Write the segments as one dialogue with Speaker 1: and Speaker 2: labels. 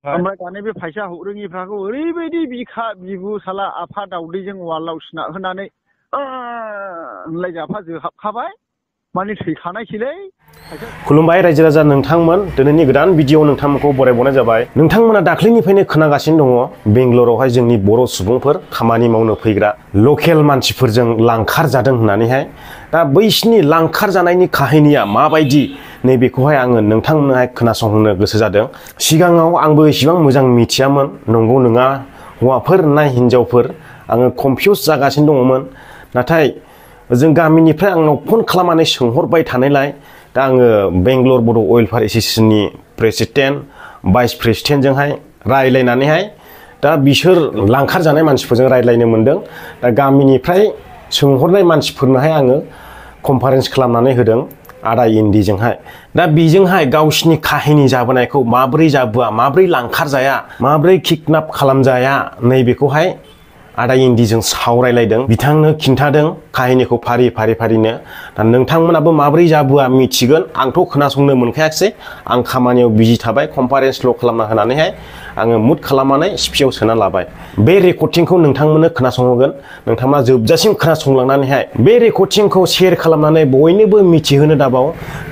Speaker 1: ओमफ्राय दानि बे फैसा हरोङिफ्राखौ ओरैबायदि बिखा बिबु साला आफा दाउदैजों वालाव सिना होनानै होनलाय जाफा जोहाबखाबाय माने थैखानायसैलै।
Speaker 2: खुलुमबाय रायजो राजा नोंथांमोन, दिनैनि गोदान भिडिअ नोंथांमोनखौ बरायबावनाय जाबाय। नोंथांमोना दाख्लैनिफ्रायनो खोनागासिनो दङ बेंगलरावहाय जोंनि बर' सुबुंफोर खामानि मावनो फैग्रा लकेल मानसिफोरजों लांखार जादों होननानैहाय। दा बैसिनि लांखार जानायनि काहिनिया माबायदि नैबेखौहाय आङो नोंथांमोननोहाय खोनासंहोनो गोसो जादों। सिगाङाव आंबो एसेबां मोजां मिथियामोन नंगौ नङा हौवाफोर ना हिनजावफोर, आङो कनफिउस जागासिनो दङमोन। नाथाय जों गामिनिफ्राय आंनाव फन खालामनानै सोंहरबाय थानायलाय दा आङो बेंगलर बर' वेलफेयार एस'सिएशननि प्रेसिडेन्ट भाइस प्रेसिडेन्टजोंहाय रायलायनानैहाय दा बिसोर लांखार जानाय मानसिफोरजों रायलायनो मोनदों। दा गामिनिफ्राय सोंहरनाय मानसिफोरनोहाय आङो कनफारेन्स खालामनानै होदों आदा इन्दिजोंहाय। दा बेजोंहाय गावसिनि काहिनि जाबोनायखौ माब्रै जाबोआ, माब्रै लांखार जाया, माब्रै किडनेप खालामजाया नैबेखौहाय आदा इन्दिजों सावरायलायदों। बिथांनो खिन्थादों काहिनिखौ फारि फारिनो। दा नोंथांमोनाबो माब्रै जाबोआ मिथिगोन। आंथ' खोनासंनो मोनखायाखिसै, आं खामानियाव बिजि थाबाय। कनफारेन्सल' खालामना होनानैहाय आङो मुड खालामनानै सिपिआव सोना लाबाय। बे रेकर्डिंखौ नोंथांमोननो खोनासंहोगोन। नोंथाङा जोबजासिम खोनासंलांनानैहाय बे रेकर्डिंखौ शेयार खालामनानै बयनोबो मिथिहोनो दाबाव,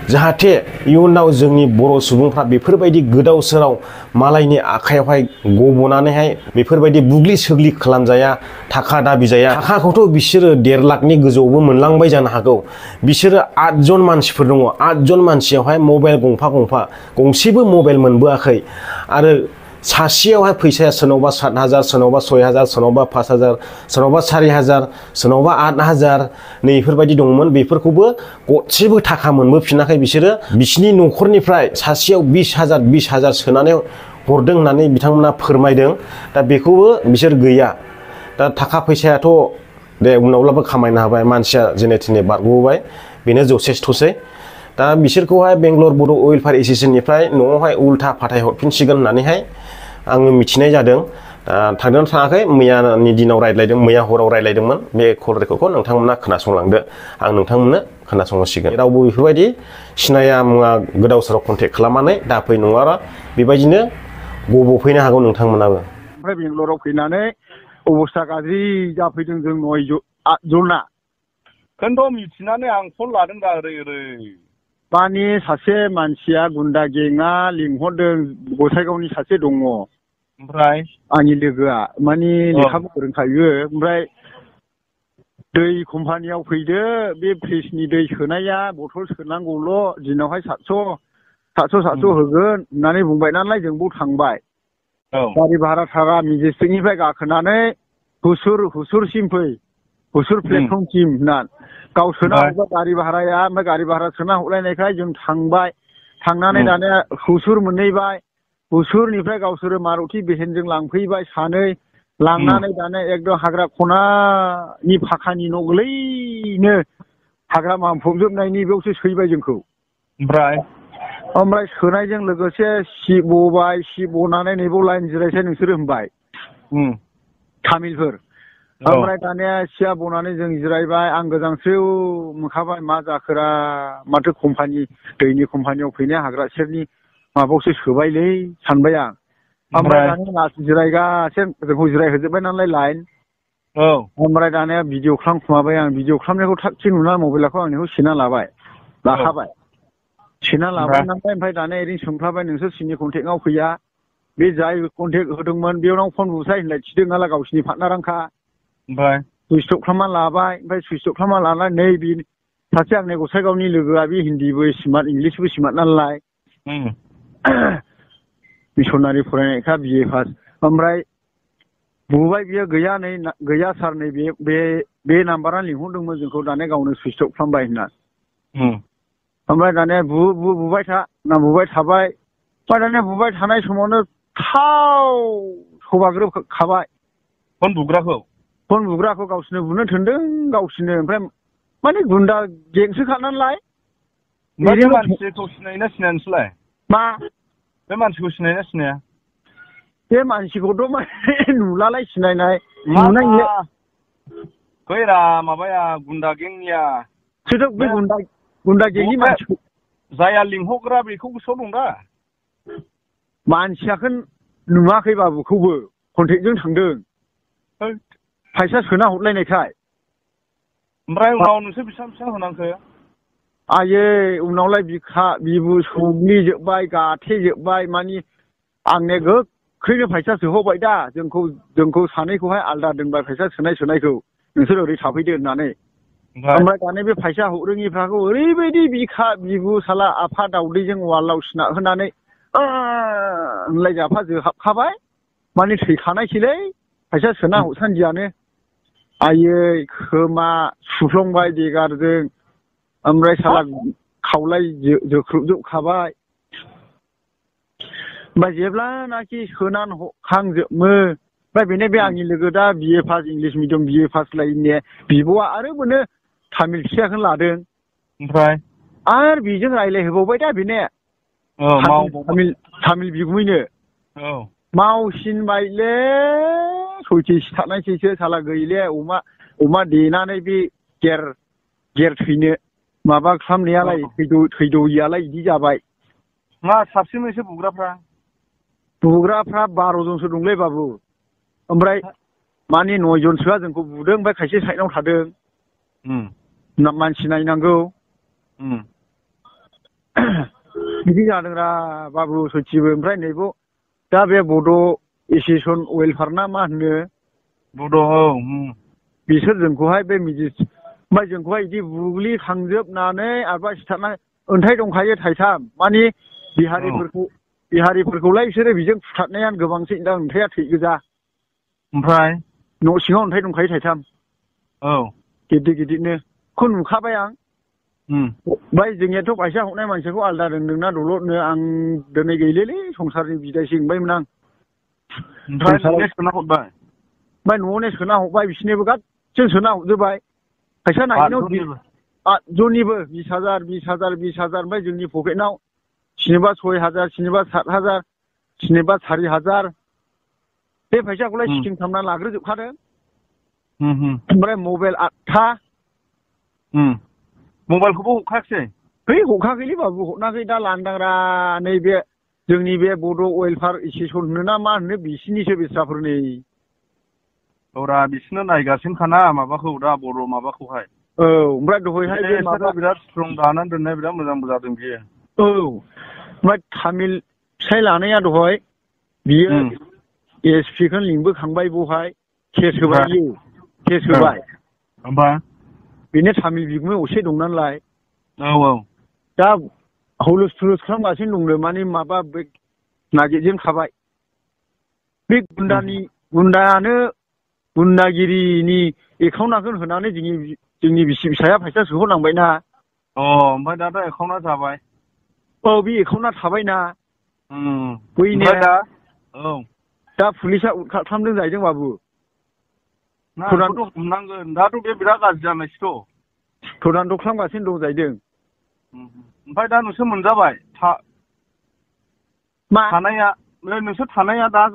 Speaker 2: जाहाथे इयुनाव जोंनि बर' सुबुंफ्रा बेफोरबायदि गोदाव सोराव मालायनि आखायावहाय गबनानैहाय बेफोरबायदि बुग्लि सुग्लि खालामजाया, थाखा दाबि जाया। थाखाखौथ' बिसोरो 1.5 लाखनि गोजौआवबो मोनलांबाय जानो हागौ। बिसोरो 8 जन मानसिफोर दङ। 8 जन मानसियावहाय मबाइल गंफा गंसेबो मबाइल मोनबोआखै। आरो सासेयावहाय फैसाया सोरनावबा 7,000, सोरनावबा 6,000, सोरनावबा 5,000, सोरनावबा 4,000, सोरनावबा 8,000 नै बेफोरबायदि दंमोन। बेफोरखौबो गरसेबो थाखा मोनबोफिनाखै बिसोरो। बिसिनि न'खरनिफ्राय सासेयाव 20,000 सोनानै हरदों होननानै बिथांमोना फोरमायदों। दा बेखौबो बिसोर गैया। दा थाखा फैसायाथ' दे उनावब्लाबो खामायनो हाबाय, मानसिया जेने थेने बारग'बाय, बेनो जथेस्थ'सै। दा बिसोरखौहाय बेंगलर बर' वेलफेयार एस'सिएशननिफ्राय न'आवहाय उल्था फाथायहरफिनसिगोन होननानैहाय आङो मिथिनाय जादों। थांदों थाङाखै मैयानि दिनाव रायज्लायदों, मैया हराव रायज्लायदोंमोन। बे कल रेकर्डखौ नोंथांमोना खोनासंलांदो, आं नोंथांमोननो खोनासंहोसिगोन। रावबो बेफोरबायदि सिनाया मुवा गोदाव सोराव कन्टेक्ट खालामनानै दाफै नङाब्ला बेबायदिनो गब'फैनो हागौ नोंथांमोनाबो।
Speaker 1: ओमफ्राय बेंगलराव फैनानै अबस्था गाज्रि जाफैदों जों 8 जना।
Speaker 3: खिन्थु मिथिनानै आं फन लादों दा ओरै
Speaker 1: माने सासे मानसिया गुन्दा गेङा लिंहरदों, गसाइगावनि सासे दङ।
Speaker 3: ओमफ्राय
Speaker 1: आंनि लोगोआ माने लेखाबो फोरोंखायो। ओमफ्राय दै कम्पानियाव फैदो, बे फ्रिजनि दै सोनाया बथल सोनांगौल', दिनावहाय 700 होगोन होननानै बुंबाय नालाय जों बाव थांबाय। गारि भारा थागा मेजेस्टिकनिफ्राय गाखोनानै हुसुरसिम फै, हुसुर प्लेटफर्मसिम होनना गाव सोना हरबा गारि भाराया। ओमफ्राय गारि भारा सोना हरलायनायखाय जों थांबाय। थांनानै दानिया हुसुर मोनहैबाय। हुसुरनिफ्राय गावसोरो मारुति भेनजों लांफैबाय सानै। लांनानै दानिया एकदम हाग्रा खनानि फाखानि न' गोलैनो हाग्रा मानफबजोबनायनि बेयावसो सैबाय जोंखौ। ओमफ्राय सोनायजों लोगोसे सिबनानै नैबाव लाइन जिरायसै नोंसोरो होनबाय तामिलफोर। ओमफ्राय दानिया सिया बनानै जों जिरायबाय। आं गोजांस्रिउ मोनखाबाय, मा जाखोरा, माथो कम्पानि दैनि कम्पानियाव फैनाय हाग्रा सेरनि माबायावसो सोबायलै सानबाय आं। ओमफ्राय दानिया जिरायगासिनो जोंखौ जिरायहोजोब्बाय नालाय लाइन। ओमफ्राय दानिया भिडिअ खालामखुमाबाय आं। भिडिअ खालामनायखौ थाग थिग नुना मबाइलखौ आंनिखौ सेना लाखाबाय। सेना लाबाय नालाय ओमफ्राय दानिया ओरैनो सोंफ्लाबाय, नोंसोर सिनि कन्टेक्टआव फैया, बे जाय कन्टेक्ट होदोंमोन बेयावनाव फन बुसाय होनलाय थिदों नालाय गावसिनि पार्टनारानोखा। सुइस अफ खालामना लाबाय। ओमफ्राय सुइस अफ खालामना लानानै नै बे सासे आंनि गसाइगावनि लोगोआ, बे हिन्दीबो स्मार्ट इंलिसबो स्मार्ट नालाय, मिसनारि फरायनायखा BA पास। ओमफ्राय बुबाय बियो, गैया सार, नै बे नाम्बारा लिंहरदोंमोन जोंखौ, दानिया गावनो सुइस अफ खालामबाय होनना। ओमफ्राय दानिया बुबाय थाबाय। ओमफ्राय दानिया बुबाय थानाय समावनो सौबाग्रोबखाबाय फन बुग्राखौ गावसोरनो बुनो थोनदों गावसोरनो। ओमफ्राय माने गुन्दा गेंसोखा नालाय।
Speaker 3: बे मानसिखौ सिनायोना सिनाया नोंसोरलाय?
Speaker 1: मा?
Speaker 3: बे मानसिखौ सिनायोना सिनाया?
Speaker 1: बे मानसिखौथ' माने नुलालाय सिनायनाय
Speaker 3: खैरा माबाया गुन्दा गेंनिया।
Speaker 1: सोरथ' बे गुन्दा गेंनि मानसिखौ
Speaker 3: जाया लिंहरग्रा बेखौ गोसोआव दं दा?
Speaker 1: मानसियाखौ नुवाखै बाबुखौबो कन्टेक्टजों थांदों फैसा सोना हरलायनायखाय।
Speaker 3: ओमफ्राय उनाव नोंसोर बेसेबां होनांखो?
Speaker 1: आयै उनावलाय बिखा बिबु सौग्लिजोब्बाय गाथेजोब्बाय मानि आंने गोख्रैनो फैसा सोहरबाय दा जोंखौ सानैखौहाय आलदा दोनबाय फैसा सोनायखौ नोंसोर ओरै थाफैदो होननानै। ओमफ्राय दानि बे फैसा हरोङिफ्राखौ ओरैबायदि बिखा बिबु साला आफा दावदैजों वालाव सिना होनानै होनलाय जाफा जोहाबखाबाय माने थैखानायसैलै फैसा सोना हरसान्दियानो। आयै खोमा सुफ्लंबाय देगारजों ओमफ्राय साला खावलाय जोख्रुबजोबखाबाय। ओमफ्राय जेब्लानाखि सोनानै हरखांजोबो ओमफ्राय बेनो बे आंनि लोगो दा BA pass English medium BA pass लायने बिब'आ आरो मोनो तामिल फिसाखौनो लादों।
Speaker 3: ओमफ्राय
Speaker 1: आरो बेजों रायज्लायहोबावबाय दा बेनो तामिल बिगुमैनो मावसिनबायलै सयथि सिथारनायसैसो साला गैले अमा देनानै बे गेर थैनो माबा खालामनायालाय थैद'यियालाय बिदि जाबाय।
Speaker 3: मा साबसिनैसो बुग्राफ्रा
Speaker 1: 12 जनसो दंलै बाबु। ओमफ्राय माने 9 जनसोआ जोंखौ बुदों ओमफ्राय खायसे साइडआव थादों मानसि नायनांगौ बिदि जादोंरा बाबु सयथिबो। ओमफ्राय नैबाव दा बे बड' एस'सियेसन वेलफेयार ना मा होनो
Speaker 3: बड'
Speaker 1: बिसोर जोंखौहाय बे ओमफ्राय जोंखौहाय बिदि बुग्लिखांजोबनानै आरबा सिथारनानै अन्थाइ दंखायो थाइथाम माने बिहारिफोरखौलाय बिसोरो बेजों फुथारनायानो गोबांसै दा अन्थाइया थै गोजा।
Speaker 3: ओमफ्राय
Speaker 1: न' सिङाव अन्थाइ दंखायो थाइथाम गिदिरनो बेखौ नुखाबाय आं। ओमफ्राय जोंनियाथ' फैसा हरनाय मानसिखौ आलदा दोनदोंना दलदनो आं दिनै गैलेलै संसारनि बिदायसो मोनबायमोन आं।
Speaker 3: ओमफ्राय न'आवनो सोना हरबाय?
Speaker 1: ओमफ्राय न'आवनो सोना हरबाय बिसोरनोबो गासैबो सोना हरजोबबाय। फैसा नागिरनायाव 8 जननिबो 20,000 ओमफ्राय जोंनि पकेटआव सोरनिबा 6,000 सोरनिबा 7,000 सोरनिबा 4,000 बे फैसाखौलाय सिकिं खालामना लाग्रोजोबखादों। ओमफ्राय मबाइल 8था
Speaker 3: मबाइलखौबो हरखायाखिसै?
Speaker 1: हरखाखैलै बाबु हरनाखै दा लांदांरा नैबे जोंनि बे बड' वेलफेयार एस'सियेसन होनो ना मा होनो बिसिनिसो बेस्राफोर नै।
Speaker 3: औरा बिसोरनो नायगासिनोखाना माबाखौ दा बर' माबाखौहाय।
Speaker 1: ओमफ्राय दहायहाय बे माबा
Speaker 3: बिराद स्ट्रं दानानै दोननाय बिराद मोजांबो जादों बियो।
Speaker 1: ओमफ्राय तामिल फिसाय लानाया दहाय बियो ASP खौनो लिंबोखांबाय बहाय केस होबाय बियो केस होबाय।
Speaker 3: ओमफ्राय
Speaker 1: बेनो तामिल बिगुमै असे दं नालाय दा हुलुस थुलुस खालामगासिनो दंनो माने माबा बे नागिरजेनखाबाय बे गुन्दागिरिनि एकाउन्टखौ होनानै जोंनि बिसि फिसाया फैसा सोहरनांबायना।
Speaker 3: ओमफ्राय दाथ' एकाउन्टआ जाबाय?
Speaker 1: बे एकाउन्टआ थाबायना
Speaker 3: बैनिया
Speaker 1: दा पुलिसा उदखार खालामदों जाहैदों बाबु।
Speaker 3: हमनांगोन दाथ' बे बिराद गाज्रि जानायसोथ'।
Speaker 1: तदन्त खालामगासिनो दं जाहैदों।
Speaker 3: ओमफ्राय दा नोंसोर मोनजाबाय थानाया नोंसोर थानाया दा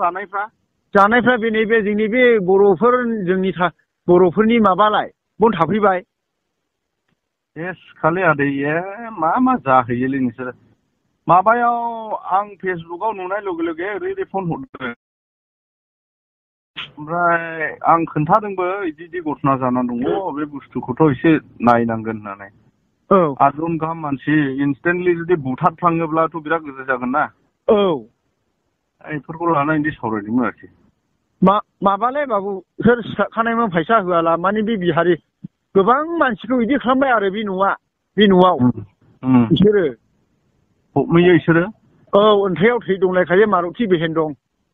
Speaker 1: जानायफ्रा बे नैबे जोंनि बे बर'फोरनि माबालाय बन थाफैबाय।
Speaker 3: खालि आदै मा जाहैयोलै नोंसोरो माबायाव आं फेसबुकाव नुनाय लोगो लोगो ओरै फन हरदों ओमफ्राय आं खोन्थादोंबो बिदि घटना जानानै दङ बे बुस्थुखौथ' एसे नायनांगोन होननानै। 8 जन गाहाम मानसि इनस्टेन्टलि जुदि बुथारफ्लाङोब्लाथ' बिराद गिदिर जागोन ना। बेफोरखौ लानानै बिदि सावरायदोंमोन आरोखि।
Speaker 1: माबालाय बाबु सोर सिथारखानायमोन फैसा होआला माने बे बिहारि गोबां मानसिखौ बिदि खालामबाय आरो बे न'आव बिसोरो
Speaker 3: फबहैयो बिसोरो।
Speaker 1: अन्थाइयाव थै दंलायखायो मारुथि बेहेन दं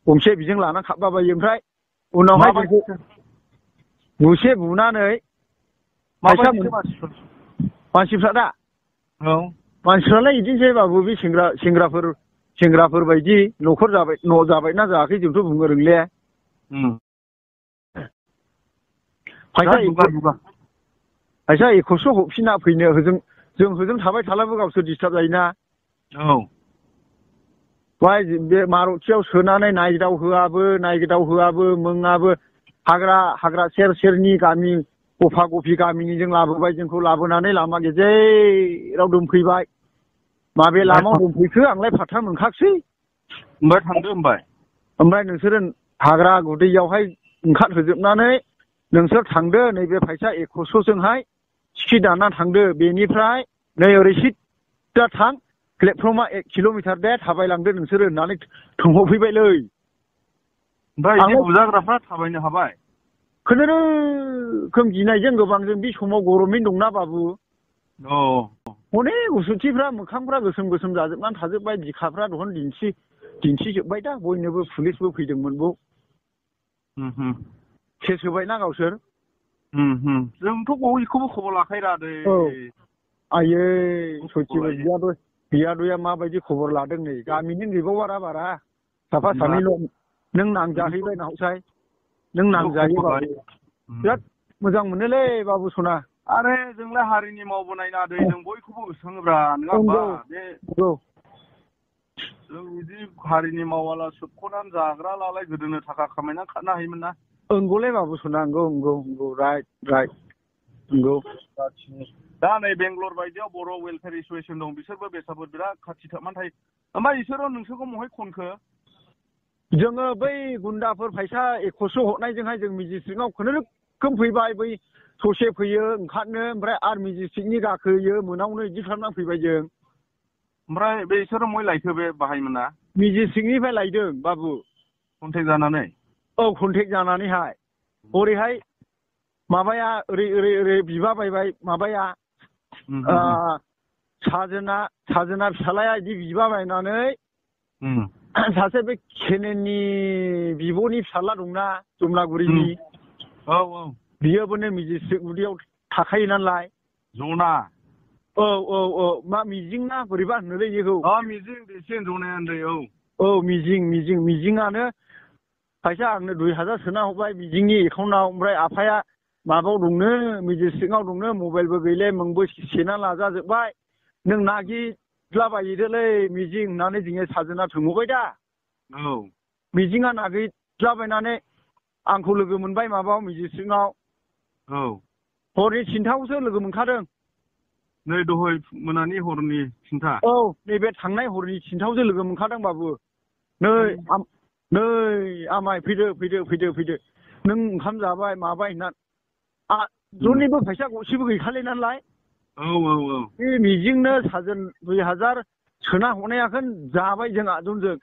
Speaker 1: गंसे बेजों लाना खारबाबायो। ओमफ्राय उनावहाय जोंखौ बुसे बुनानै फैसा मानसिफ्रा दा मानसिफ्रालाय बिदिनोसै बाबु बे सेंग्राफोर बायदि न' जाबायना जायाखै जोंथ' बुंनो रोंले। फैसा 2100 हरफिना फैनो जों होजों थाबाय थाब्लाबो गावसोर डिस्टार्ब जायोना। बे मारुथियाव सोनानै नायगिदावहोआबो मोङाबो हाग्रा सेरनि गामि गफा गफि गामिनिजों लाबोबाय जोंखौ लाबोनानै लामा गेजेराव दोनफैबाय। माबे लामायाव दोनफैखो आंलाय फात्ता मोनखासै।
Speaker 3: ओमफ्राय थांदो
Speaker 1: ओमफ्राय नोंसोरो हाग्रा गुदैयावहाय ओंखारहोजोबनानै नोंसोर थांदो नैबे फैसा 100जोंहाय टिकेट दानना थांदो बेनिफ्राय नै ओरै सिद्दा थां प्लेटफर्मा 1 किल'मिटार दे थाबायलांदो नोंसोरो होननानै थोंहरफैबायलै।
Speaker 3: ओमफ्राय बिदि बुजाग्राफ्रा थाबायनो हाबाय?
Speaker 1: खोम गिनायजों गोबांजों बे समाव गरमैनो दंना बाबु। अनेक उसुथिफ्रा मोखांफ्रा गोसोम गोसोम जाजोबनानै थाजोब्बाय बिखाफ्रा दहन दिन्थिजोब्बाय दा बयनोबो पुलिसबो फैदोंमोन बाव। केस होबायना गावसोर।
Speaker 3: जोंथ' बयखौबो खबर लाखायोरा दै।
Speaker 1: आयै सयथिबो बियादैया माबायदि खबर लादों नै गामिनि गैबावा बारा साफा सानैल'। नों नांजाहैबाय नाहसाय नों नांजायो बाबु बिराद मोजां मोनोलै बाबु सना।
Speaker 3: आरे जोंलाय हारिनि मावबोनाय ना दै जों बयखौबो गोसोखाङोब्रा नङा होमबा? जों बिदि हारिनि मावाला सोबख'नानै जाग्रा लालाय गोदोनो थाखा खामायनानै खारनो हायोमोन ना।
Speaker 1: नंगौलै बाबु सना नंगौ राइट नंगौ।
Speaker 3: दा नै बेंगलर बायदियाव बर' वेलफेयार एस'सियेसन दं बिसोरबो बेसादफोर बिराद खाथि थाबनानै थायो। ओमफ्राय बिसोरो नोंसोरखौ महाय खनखो?
Speaker 1: जोङो बै गुन्दाफोर फैसा 100 हरनायजोंहाय जों मेजिस्ट्रेटनाव खुनुरुखुम फैबाय बै ससे फैयो ओंखारनो ओमफ्राय आरो मेजिस्ट्रेटनि गाखोयो मोनावनो बिदि खालामनानै फैबाय जों।
Speaker 3: ओमफ्राय बिसोरो महाय लायखो बे बाहायमोना?
Speaker 1: मेजिस्ट्रेटनिफ्राय लायदों बाबु।
Speaker 3: कन्टेक्ट जानानै? औ
Speaker 1: कन्टेक्ट जानानैहाय हरैहाय माबाया ओरै बिबा बायबाय माबाया साजोना फिसालाया बिदि बिबा बायनानै सासे बे केनेननि बिब'नि फिसाला दंना जमनागुरिनि बियोबोनो मेजिस्ट्रेट गुदियाव थाखायो नालाय।
Speaker 3: जना?
Speaker 1: औ मा मिजिं ना बोरैबा होनोलै बेखौ।
Speaker 3: मिजिं देसिन जनाया उन्दै
Speaker 1: मिजिङानो फैसा आंनो 2000 सोना हरबाय मिजिंनि एकाउन्टआव। ओमफ्राय आफाया माबायाव दंनो मेजिस्ट्रेटआव दंनो मबाइलबो गैले नोंबो सेना लाजाजोब्बाय नों नागिरलाबायदोलै मिजिं होननानै दिनै साजोना सोंहरबाय दा। मिजिङा नागिरलाबायनानै आंखौ लोगो मोनबाय माबायाव मेजिस्ट्रेटआव। हरनि 3थायावसो लोगो मोनखादों।
Speaker 3: नै दहाय मोनानि हरनि 3था?
Speaker 1: नैबे थांनाय हरनि 3थायावसो लोगो मोनखादों बाबु। नै आमाय फैदो नों ओंखाम जाबाय माबाय होनना जननिबो फैसा गरसेबो गैखाले नालाय। बे मिजिंनो साजोन 2000 सोना हरनायाखौनो जाबाय जों आजनजों।